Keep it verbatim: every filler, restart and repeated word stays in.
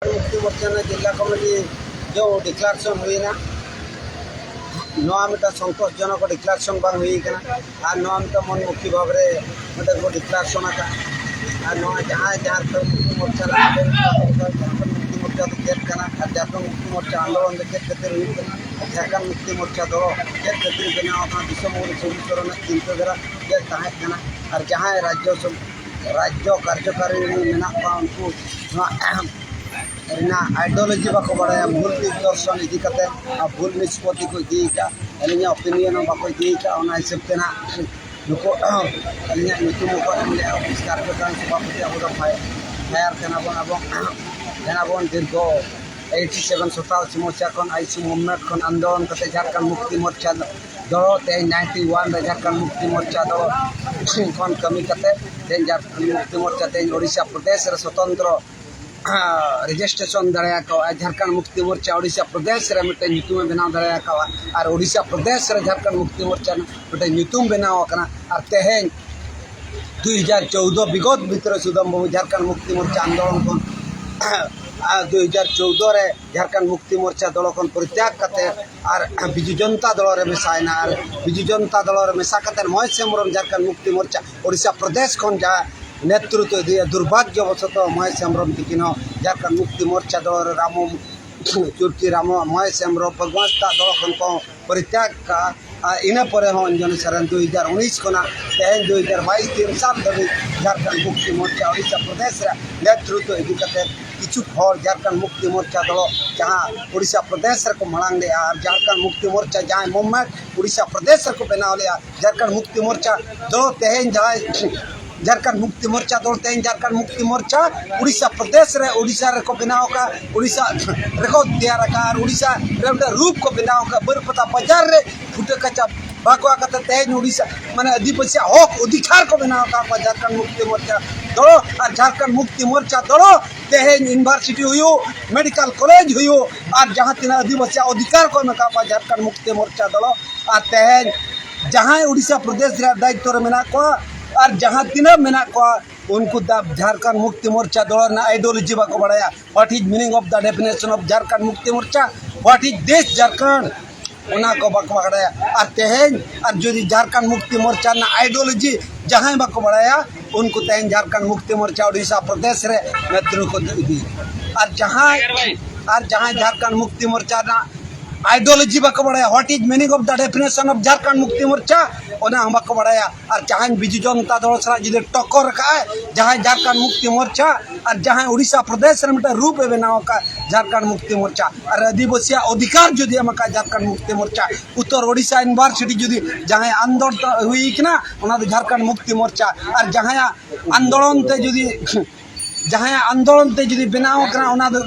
ᱢᱩᱠᱛᱤ ᱢᱳᱨᱪᱟ ᱨᱮᱱᱟᱜ ᱡᱮᱞᱟ ᱠᱚᱢᱤᱴᱤ ᱡᱮ ᱰᱤᱠᱞᱟᱨᱮᱥᱚᱱ ᱦᱩᱭᱮᱱᱟ, ᱱᱚᱣᱟ ᱢᱤᱫᱴᱟᱝ ᱥᱚᱱᱛᱳᱥᱡᱚᱱᱚᱠ ᱰᱤᱠᱞᱟᱨᱮᱥᱚᱱ ᱵᱟᱝ ᱦᱩᱭ ᱠᱟᱱᱟ᱾ ᱟᱨ ᱱᱚᱣᱟ ᱢᱤᱫᱴᱟᱝ ᱢᱚᱱᱢᱩᱠᱷᱤ ᱵᱷᱟᱵᱽ ᱨᱮ ᱢᱤᱫᱴᱟᱝ ᱠᱚ ᱰᱤᱠᱞᱟᱨᱮᱥᱚᱱ ᱟᱠᱟᱫ᱾ ᱟᱨ ᱱᱚᱣᱟ ᱡᱟᱦᱟᱸᱭ ᱡᱟᱦᱟᱸ ᱢᱩᱠᱛᱤ ᱢᱳᱨᱪᱟ ᱨᱮᱱᱟᱜ ᱡᱷᱟᱲᱠᱷᱚᱸᱰ ᱢᱩᱠᱛᱤ ᱢᱳᱨᱪᱟ ᱫᱚ ᱪᱮᱫ ᱠᱟᱱᱟ, ᱟᱨ ᱡᱷᱟᱲᱠᱷᱚᱸᱰ ᱢᱩᱠᱛᱤ ᱢᱳᱨᱪᱟ ᱟᱱᱫᱳᱞᱚᱱ ᱫᱚ ᱪᱮᱫ ᱠᱷᱟᱹᱛᱤᱨ ᱦᱩᱭᱩᱜ ᱠᱟᱱᱟ, ᱟᱨ ᱡᱷᱟᱲᱠᱷᱚᱸᱰ ᱢᱩᱠᱛᱤ ᱢᱳᱨᱪᱟ ᱫᱚ ᱪᱮᱫ ᱠᱷᱟᱹᱛᱤᱨ ᱵᱮᱱᱟᱣ ᱟᱠᱟᱱᱟ, ᱫᱤᱥᱚᱢ ᱜᱩᱨᱩ ᱥᱚᱨᱚᱱᱟᱜ ᱪᱤᱱᱛᱟᱹ ᱫᱷᱟᱨᱟ ᱪᱮᱫ ᱛᱟᱦᱮᱸ ᱠᱟᱱᱟ, ᱟᱨ ᱡᱟᱦᱟᱸᱭ ᱨᱟᱡᱽᱡᱚ ᱥᱚᱵ-, ᱨᱟᱡᱽᱡᱚ ᱠᱟᱨᱡᱚᱠᱟᱨᱤ ᱨᱮ ᱢᱮᱱᱟᱜ ᱠᱚᱣᱟ, ᱩᱱᱠᱩ ᱱᱚᱣᱟ ᱨᱮᱱᱟᱜ ᱟᱭᱰᱤᱭᱳᱞᱚᱡᱤ ᱵᱟᱠᱚ ᱵᱟᱲᱟᱭᱟ, ᱵᱷᱩᱞ ᱫᱤᱠ ᱫᱚᱨᱥᱚᱱ ᱤᱫᱤ ᱠᱟᱛᱮ ᱟᱨ ᱵᱷᱩᱞ ᱱᱤᱥᱯᱚᱛᱤ ᱠᱚ ᱤᱫᱤᱭ ᱠᱟᱜᱼᱟ, ᱟᱹᱞᱤᱧᱟᱜ ᱚᱯᱤᱱᱤᱭᱚᱱ ᱦᱚᱸ ᱵᱟᱠᱚ ᱤᱫᱤᱭ ᱠᱟᱜᱼᱟ᱾ ᱚᱱᱟ ᱦᱤᱥᱟᱹᱵ ᱛᱮ ᱱᱟᱜ ᱱᱩᱠᱩ ᱟᱹᱞᱤᱧᱟᱜ ᱧᱩᱛᱩᱢ ᱦᱚᱸᱠᱚ ᱮᱢ ᱞᱮᱜᱼᱟ, ᱚᱯᱷᱤᱥ ᱠᱟᱨᱡᱚᱠᱟᱨᱤ ᱥᱚᱵᱷᱟᱯᱚᱛᱤ, ᱟᱵᱚ ᱫᱚ ᱯᱷᱟᱭᱟᱨ ᱠᱟᱱᱟ ᱵᱚᱱ, ᱟᱵᱚ ᱠᱟᱱᱟ ᱵᱚᱱ ᱫᱤᱨᱜᱷᱚ ᱮᱭᱤᱴᱤ ᱥᱮᱵᱷᱮᱱ ᱥᱚᱛᱟᱥᱤ ᱢᱚᱨᱪᱟ ᱠᱷᱚᱱ ᱟᱭᱤᱥᱩ ᱢᱩᱵᱷᱢᱮᱱᱴ ᱠᱷᱚᱱ ᱟᱱᱫᱳᱞᱚᱱ ᱠᱟᱛᱮ ᱡᱷᱟᱲᱠᱷᱚᱸᱰ ᱢᱩᱠᱛᱤ ᱢᱚᱨᱪᱟ ᱫᱚ ᱛᱮᱦᱮᱧ ᱱᱟᱭᱤᱱᱴᱤ ᱳᱣᱟᱱ ᱨᱮ ᱡᱷᱟᱲᱠᱷᱚᱸᱰ ᱢᱩᱠᱛᱤ ᱢᱚᱨᱪᱟ ᱫᱚ ᱠᱷᱚᱱ ᱠᱟᱹᱢᱤ ᱠᱟᱛᱮ ᱛᱮᱦᱮᱧ ᱡᱷᱟᱲᱠᱷᱚᱸᱰ ᱢᱩᱠᱛᱤ ᱢᱚᱨᱪᱟ ᱛᱮᱦᱮᱧ ᱳᱰᱤᱥᱟ ᱯᱨᱚᱫᱮᱥ ᱨᱮ ᱥᱚᱛᱚᱱᱛᱨᱚ ᱨᱮᱡᱤᱥᱴᱨᱮᱥᱚᱱ ᱫᱟᱲᱮᱭᱟᱠᱟᱣᱟ᱾ ᱡᱷᱟᱲᱠᱷᱚᱸᱰ ᱢᱩᱠᱛᱤ ᱢᱳᱨᱪᱟ ᱳᱰᱤᱥᱟ ᱯᱨᱚᱫᱮᱥ ᱨᱮ ᱢᱤᱫᱴᱮᱱ ᱧᱩᱛᱩᱢᱮ ᱵᱮᱱᱟᱣ ᱫᱟᱲᱮᱭᱟᱠᱟᱣᱟ᱾ ᱟᱨ ᱳᱰᱤᱥᱟ ᱯᱨᱚᱫᱮᱥ ᱨᱮ ᱡᱷᱟᱲᱠᱷᱚᱸᱰ ᱢᱩᱠᱛᱤ ᱢᱳᱨᱪᱟ ᱨᱮᱱᱟᱜ ᱢᱤᱫᱴᱮᱱ ᱧᱩᱛᱩᱢ ᱵᱮᱱᱟᱣ ᱟᱠᱟᱱᱟ᱾ ᱟᱨ ᱛᱮᱦᱮᱧ ᱫᱩᱭ ᱦᱟᱡᱟᱨ ᱪᱳᱣᱫᱚ ᱵᱤᱜᱚᱛ ᱵᱷᱤᱛᱨᱮ ᱥᱩᱫᱟᱢ ᱵᱟᱹᱵᱩ ᱡᱷᱟᱲᱠᱷᱚᱸᱰ ᱢᱩᱠᱛᱤ ᱢᱳᱨᱪᱟ ᱟᱱᱫᱳᱞᱚᱱ ᱠᱷᱚᱱ ᱟᱨ ᱫᱩᱭ ᱦᱟᱡᱟᱨ ᱪᱳᱣᱫᱚ ᱨᱮ ᱡᱷᱟᱲᱠᱷᱚᱸᱰ ᱢᱩᱠᱛᱤ ᱢᱳᱨᱪᱟ ᱫᱚᱞ ᱠᱷᱚᱱ ᱯᱚᱨᱤᱛᱭᱟᱜᱽ ᱠᱟᱛᱮ ᱟᱨ ᱵᱤᱡᱩ ᱡᱚᱱᱛᱟ ᱫᱚᱞ ᱨᱮ ᱢᱮᱥᱟᱭᱮᱱᱟ᱾ ᱟᱨ ᱵᱤᱡᱩ ᱡᱚᱱᱛᱟ ᱫᱚᱞ ᱨᱮ ᱢᱮᱥᱟ ᱠᱟᱛᱮ ᱢᱚᱦᱮᱥ ᱦᱮᱢᱵᱨᱚᱢ ᱡᱷᱟᱲᱠᱷᱚᱸᱰ ᱢᱩᱠᱛᱤ ᱢᱳᱨᱪᱟ ᱳᱰᱤᱥᱟ ᱯᱨᱚᱫᱮᱥ ᱠᱷᱚᱱ ᱡᱟᱦᱟᱸ ᱱᱮᱛᱨᱤᱛᱵ ᱤᱫᱤᱭᱟ, ᱫᱩᱨᱵᱷᱟᱜᱽᱭᱚ ᱵᱚᱥᱚᱛᱚ ᱢᱚᱦᱮᱥ ᱦᱮᱢᱵᱨᱚᱢ ᱛᱤᱠᱤᱱ ᱦᱚᱸ ᱡᱷᱟᱲᱠᱷᱚᱸᱰ ᱢᱩᱠᱛᱤ ᱢᱳᱨᱪᱟ ᱫᱚᱞ ᱨᱮ ᱨᱟᱢᱚ ᱪᱩᱨᱠᱤ ᱨᱟᱢᱚ ᱢᱚᱦᱮᱥ ᱦᱮᱢᱵᱨᱚᱢ ᱵᱷᱚᱜᱽᱣᱟᱱ ᱥᱮᱛᱟᱜ ᱫᱚᱞ ᱠᱷᱚᱱ ᱠᱚ ᱯᱚᱨᱤᱛᱭᱟᱜᱽ ᱠᱟᱜᱼᱟ᱾ ᱟᱨ ᱤᱱᱟᱹ ᱯᱚᱨᱮ ᱦᱚᱸ ᱚᱧᱡᱚᱱᱤ ᱥᱚᱨᱮᱱ ᱫᱩᱭ ᱦᱟᱡᱟᱨ ᱩᱱᱤᱥ ᱠᱷᱚᱱᱟᱜ ᱛᱮᱦᱮᱧ ᱫᱩᱭ ᱦᱟᱡᱟᱨ ᱵᱟᱭᱤᱥ ᱛᱤᱱ ᱥᱟᱞ ᱫᱷᱟᱹᱵᱤᱡ ᱡᱷᱟᱲᱠᱷᱚᱸᱰ ᱢᱩᱠᱛᱤ ᱢᱳᱨᱪᱟ ᱳᱰᱤᱥᱟ ᱯᱨᱚᱫᱮᱥ ᱨᱮ ᱱᱮᱛᱨᱤᱛᱵ ᱤᱫᱤ ᱠᱟᱛᱮ ᱠᱤᱪᱷᱩ ᱦᱚᱲ ᱡᱷᱟᱲᱠᱷᱚᱸᱰ ᱢᱩᱠᱛᱤ ᱢᱳᱨᱪᱟ ᱫᱚᱞ ᱡᱟᱦᱟᱸ ᱳᱰᱤᱥᱟ ᱯᱨᱚᱫᱮᱥ ᱨᱮᱠᱚ ᱢᱟᱲᱟᱝ ᱞᱮᱜᱼᱟ, ᱟᱨ ᱡᱷᱟᱲᱠᱷᱚᱸᱰ ᱢᱩᱠᱛᱤ ᱢᱳᱨᱪᱟ ᱡᱟᱦᱟᱸᱭ ᱢᱩᱵᱷᱢᱮᱱᱴ ᱳᱰᱤᱥᱟ ᱯᱨᱚᱫᱮᱥ ᱨᱮᱠᱚ ᱵᱮᱱᱟᱣ ᱞᱮᱜᱼᱟ, ᱡᱷᱟᱲᱠᱷᱚᱸᱰ ᱢᱩᱠᱛᱤ ᱢᱳᱨᱪᱟ ᱫᱚᱞ ᱛᱮᱦᱮᱧ ᱡᱟᱦᱟᱸᱭ ᱡᱷᱟᱲᱠᱷᱚᱸᱰ ᱢᱩᱠᱛᱤ ᱢᱳᱨᱪᱟ ᱫᱚᱞ ᱛᱮᱦᱮᱧ ᱡᱷᱟᱲᱠᱷᱚᱸᱰ ᱢᱩᱠᱛᱤ ᱢᱳᱨᱪᱟ ᱩᱲᱤᱥᱥᱟ ᱯᱨᱚᱫᱮᱥ ᱨᱮ, ᱩᱲᱤᱥᱥᱟ ᱨᱮᱠᱚ ᱵᱮᱱᱟᱣ ᱟᱠᱟᱫᱼᱟ, ᱩᱲᱤᱥᱥᱟ ᱨᱮᱠᱚ ᱛᱮᱭᱟᱨ ᱟᱠᱟᱫᱼᱟ, ᱟᱨ ᱩᱲᱤᱥᱥᱟ ᱨᱮ ᱢᱤᱫᱴᱮᱱ ᱨᱩᱯ ᱠᱚ ᱵᱮᱱᱟᱣ ᱟᱠᱟᱫᱼᱟ᱾ ᱵᱟᱹᱨᱯᱟᱫᱟ ᱵᱟᱡᱟᱨ ᱨᱮ ᱯᱷᱩᱴᱟᱹ ᱠᱟᱪᱟ ᱵᱟᱠᱚ ᱠᱟᱛᱮ ᱛᱮᱦᱮᱧ ᱩᱲᱤᱥᱥᱟ ᱢᱟᱱᱮ ᱟᱹᱫᱤᱵᱟᱹᱥᱤᱭᱟᱜ ᱦᱚᱠ ᱚᱫᱷᱤᱠᱟᱨ ᱠᱚ ᱵᱮᱱᱟᱣ ᱟᱠᱟᱫ ᱠᱚᱣᱟ ᱡᱷᱟᱲᱠᱷᱚᱸᱰ ᱢᱩᱠᱛᱤ ᱢᱳᱨᱪᱟ ᱫᱚᱞ᱾ ᱟᱨ ᱡᱷᱟᱲᱠᱷᱚᱸᱰ ᱢᱩᱠᱛᱤ ᱢᱳᱨᱪᱟ ᱫᱚᱞ ᱛᱮᱦᱮᱧ ᱤᱭᱩᱱᱤᱵᱷᱟᱨᱥᱤᱴᱤ ᱦᱩᱭᱩᱜ, ᱢᱮᱰᱤᱠᱮᱞ ᱠᱚᱞᱮᱡᱽ ᱦᱩᱭᱩᱜ, ᱟᱨ ᱡᱟᱦᱟᱸ ᱛᱤᱱᱟᱹᱜ ᱟᱹᱫᱤᱵᱟᱹᱥᱤᱭᱟᱜ ᱚᱫᱷᱤᱠᱟᱨ ᱠᱚ ᱮᱢ ᱟᱠᱟᱫ ᱠᱚᱣᱟ ᱡᱷᱟᱲᱠᱷᱚᱸᱰ ᱢᱩᱠᱛᱤ ᱢᱳᱨᱪᱟ ᱫᱚᱞ, ᱟᱨ ᱛᱮᱦᱮᱧ ᱡᱟᱦᱟᱸᱭ ᱩᱲᱤᱥᱥᱟ ᱯᱨᱚᱫᱮᱥ ᱨᱮᱭᱟᱜ ᱫᱟᱭᱤᱛᱛᱚ ᱨᱮ ᱢᱮᱱᱟᱜ ᱠᱚᱣᱟ ᱟᱨ ᱡᱟᱦᱟᱸ ᱛᱤᱱᱟᱹᱜ ᱢᱮᱱᱟᱜ ᱠᱚᱣᱟ, ᱩᱱᱠᱩ ᱫᱚ ᱡᱷᱟᱲᱠᱷᱚᱸᱰ ᱢᱩᱠᱛᱤ ᱢᱳᱨᱪᱟ ᱫᱚᱞ ᱨᱮᱱᱟᱜ ideology ᱵᱟᱠᱚ ᱵᱟᱲᱟᱭᱟ᱾ What is meaning of the definition of Jharkhand Mukti Morcha? What is this Jharkhand? ᱚᱱᱟ ᱠᱚ ᱵᱟᱠᱚ ᱵᱟᱲᱟᱭᱟ᱾ ᱟᱨ ᱛᱮᱦᱮᱧ ᱟᱨ ᱡᱩᱫᱤ ᱡᱷᱟᱲᱠᱷᱚᱸᱰ ᱢᱩᱠᱛᱤ ᱢᱳᱨᱪᱟ ᱨᱮᱱᱟᱜ ideology ᱡᱟᱦᱟᱸᱭ ᱵᱟᱠᱚ ᱵᱟᱲᱟᱭᱟ, ᱩᱱᱠᱩ ᱛᱮᱦᱮᱧ ᱡᱷᱟᱲᱠᱷᱚᱸᱰ ᱢᱩᱠᱛᱤ ᱢᱳᱨᱪᱟ ᱳᱰᱤᱥᱟ ᱯᱨᱚᱫᱮᱥ ᱨᱮ ᱱᱮᱛᱨᱤᱛᱵ ᱠᱚ ᱤᱫᱤᱭᱮᱫᱟ᱾ ᱟᱨ ᱡᱟᱦᱟᱸᱭ ᱟᱨ ᱡᱟᱦᱟᱸᱭ ᱡᱷᱟᱲᱠᱷᱚᱸᱰ ᱢᱩᱠᱛᱤ ᱢᱳᱨᱪᱟ ᱨᱮᱱᱟᱜ ideology ᱵᱟᱠᱚ ᱵᱟᱲᱟᱭᱟ, what is meaning of the definition of Jharkhand Mukti Morcha, ᱚᱱᱟ ᱦᱚᱸ ᱵᱟᱠᱚ ᱵᱟᱲᱟᱭᱟ᱾ ᱟᱨ ᱡᱟᱦᱟᱸᱭ ᱵᱤᱡᱩ ᱡᱚᱱᱚᱛᱟ ᱫᱚᱞ ᱥᱟᱞᱟᱜ ᱡᱩᱫᱤ ᱴᱚᱠᱚᱨ ᱟᱠᱟᱫᱼᱟᱭ, ᱡᱟᱦᱟᱸᱭ ᱡᱷᱟᱲᱠᱷᱚᱸᱰ ᱢᱩᱠᱛᱤ ᱢᱳᱨᱪᱟ ᱟᱨ ᱡᱟᱦᱟᱸᱭ ᱳᱰᱤᱥᱟ ᱯᱨᱚᱫᱮᱥ ᱨᱮ ᱢᱤᱫᱴᱟᱝ ᱨᱩᱯ ᱮ ᱵᱮᱱᱟᱣ ᱟᱠᱟᱫ ᱡᱷᱟᱲᱠᱷᱚᱸᱰ ᱢᱩᱠᱛᱤ ᱢᱳᱨᱪᱟ ᱟᱨ ᱟᱹᱫᱤᱵᱟᱹᱥᱤᱭᱟᱜ ᱚᱫᱷᱤᱠᱟᱨ ᱡᱩᱫᱤ ᱮᱢ ᱟᱠᱟᱫ ᱡᱷᱟᱲᱠᱷᱚᱸᱰ ᱢᱩᱠᱛᱤ ᱢᱳᱨᱪᱟ, ᱩᱛᱛᱚᱨ ᱳᱰᱤᱥᱟ ᱤᱭᱩᱱᱤᱵᱷᱟᱨᱥᱤᱴᱤ ᱡᱩᱫᱤ ᱡᱟᱦᱟᱸᱭ ᱟᱱᱫᱳᱲ ᱦᱩᱭ ᱠᱟᱱᱟ, ᱚᱱᱟ ᱫᱚ ᱡᱷᱟᱲᱠᱷᱚᱸᱰ ᱢᱩᱠᱛᱤ ᱢᱳᱨᱪᱟ᱾ ᱟᱨ ᱡᱟᱦᱟᱸᱭᱟᱜ ᱟᱱᱫᱳᱲᱚᱱ ᱛᱮ ᱡᱩᱫᱤ ᱡᱟᱦᱟᱸᱭᱟᱜ ᱟᱱᱫᱳᱲᱚᱱ ᱛᱮ ᱡᱩᱫᱤ ᱵᱮᱱᱟᱣ ᱟᱠᱟᱱᱟ, ᱚᱱᱟ ᱫᱚ